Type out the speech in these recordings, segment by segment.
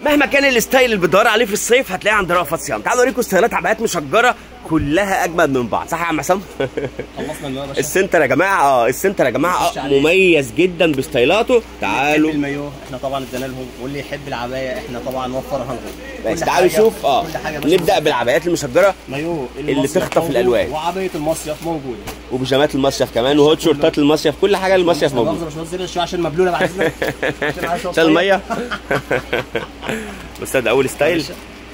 مهما كان ال style اللي بتدور عليه في الصيف هتلاقيه عند رأفت صيام. تعالوا اوريكم ستايلات عبايات مشجره كلها اجمد من بعض، صح يا عم عصام؟ خلصنا المايو يا باشا. السنتر يا جماعة، السنتر يا جماعة مميز جدا بستايلاته. تعالوا المايو احنا طبعا ادينا لهم، واللي يحب العباية احنا طبعا وفرها لهم. بس تعالوا نشوف. نبدا بالعبايات المشجره، مايو اللي تخطف الالوان، وعبايه المصيف موجودة، وبيجامات المصيف كمان، وهوت شورتات المصيف، كل حاجة للمصيف موجودة. مش عشان مبلوله بعد اذنك، عشان المية. بس ده اول style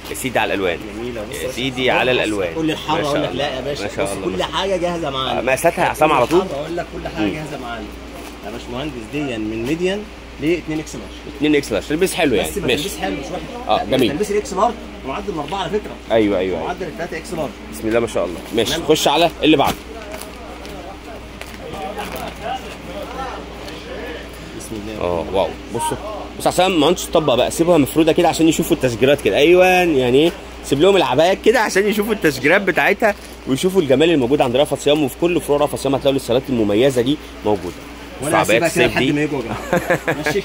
يا سيدي على الالوان، يا سيدي على الالوان. كل الحر اقول لك لا يا باشا، كل حاجة جاهزة معانا. مقاساتها يا عصام على طول، اقول لك كل حاجة جاهزة معانا يا باشمهندس. دي من medium ل 2 X large، 2 X large تلبس حلو يعني، بس تلبس حلو مش وحش. جميل. تلبس ال X large معدل الاربعة على فكرة. ايوه معدل الثلاثة X large. بسم الله ما شاء الله. ماشي، خش على اللي بعده. بسم الله. wow، بصوا بص عشان ما عندش طبق بقى، سيبها مفروده كده عشان يشوفوا التشجيرات كده. ايوه يعني ايه، سيب لهم العبايات كده عشان يشوفوا التشجيرات بتاعتها ويشوفوا الجمال الموجود عند رأفت صيام. وفي كل فروع رأفت صيام هتلاقوا الستايلات المميزة دي موجودة. وانا هسيبها كده لحد ما يجوا يا جماعة. ماشي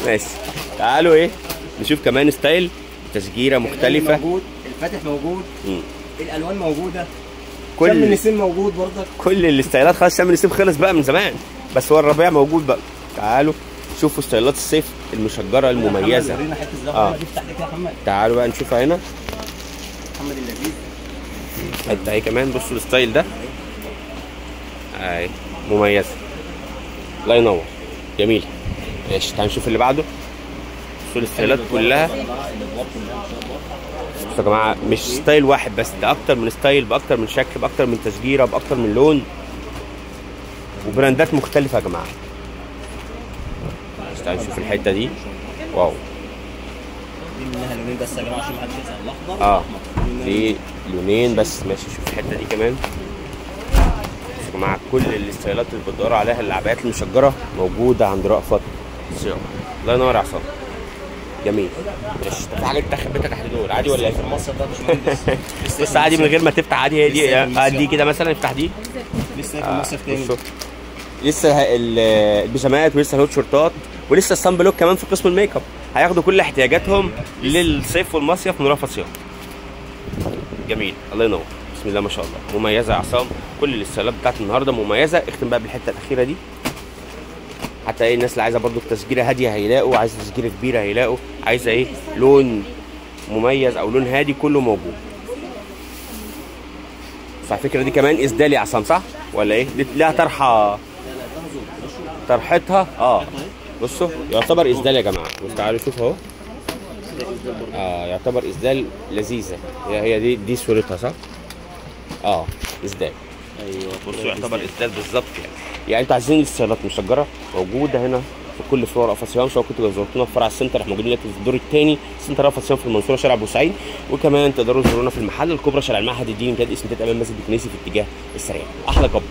ماشي. تعالوا ايه نشوف كمان style تشجيره مختلفة. موجود الفاتح، موجود الالوان موجودة، شم النسيم موجود برضك، كل الستايلات خلاص. شم النسيم خلص بقى من زمان، بس هو الربيع موجود بقى. تعالوا شوفوا ستايلات الصيف المشجره المميزة. تعالوا بقى نشوفها هنا. محمد اللذيذ حتة اهي كمان. بصوا ال style ده اهي مميزة، الله ينور، جميل. ماشي، تعالوا نشوف اللي بعده. بصوا الستايلات كلها. بصوا يا جماعة، مش style واحد بس، ده اكتر من style، باكتر من شكل، باكتر من تشجيره، باكتر من لون، وبراندات مختلفة يا جماعة. تعالوا نشوف الحتة دي. wow، دي منها لونين بس يا جماعة عشان ما حدش يسال، الاخضر والاحمر. دي لونين بس. ماشي، شوف الحتة دي كمان. يا جماعة كل الستايلات اللي بتدوروا عليها العبايات المشجره موجودة عند رأفت صيام. الله ينور يا عصام، جميل. ماشي، طب في حاجة انت خبيتها تحت دول عادي ولا ايه؟ في المصيف ده يا باشمهندس. بس عادي من غير ما تفتح عادي. هي دي دي كده مثلا، افتح دي. لسه في المصيف تاني، لسه البيجامات، ولسه ال hot شورتات، ولسه ال sun block كمان في قسم الميك اب. هياخدوا كل احتياجاتهم للصيف والمصيف من رأفت صيام. جميل، الله ينور. بسم الله ما شاء الله، مميزة يا عصام. كل الستايلات بتاعت النهارده مميزة. اختم بقى بالحتة الاخيرة دي، حتى ايه الناس اللي عايزه برضو تسجيله هادية هيلاقوا، عايزه تسجيله كبيرة هيلاقوا، عايزه ايه لون مميز او لون هادي كله موجود. بس على فكرة دي كمان اسدال يا عصام، صح ولا ايه؟ دي لها طرحه، طرحتها بصوا يعتبر اسدال يا جماعة. بصوا تعالوا شوفوا اهو، يعتبر اسدال لذيذة. هي دي صورتها صح؟ اسدال. ايوه بصوا يعتبر اسدال بالظبط يعني. يعني انتوا عايزين الستايلات المشجره موجودة هنا في كل فروع رأفت صيام، سواء كنتوا زرتونا في فرع السنتر، احنا موجودين في الدور الثاني سنتر رأفت صيام في المنصورة شارع بورسعيد، وكمان تقدروا تزورونا في المحل الكبرى شارع المعهد الديني امتداد اسم امام مسجد الكنيسي في اتجاه السريع. احلى كوبري.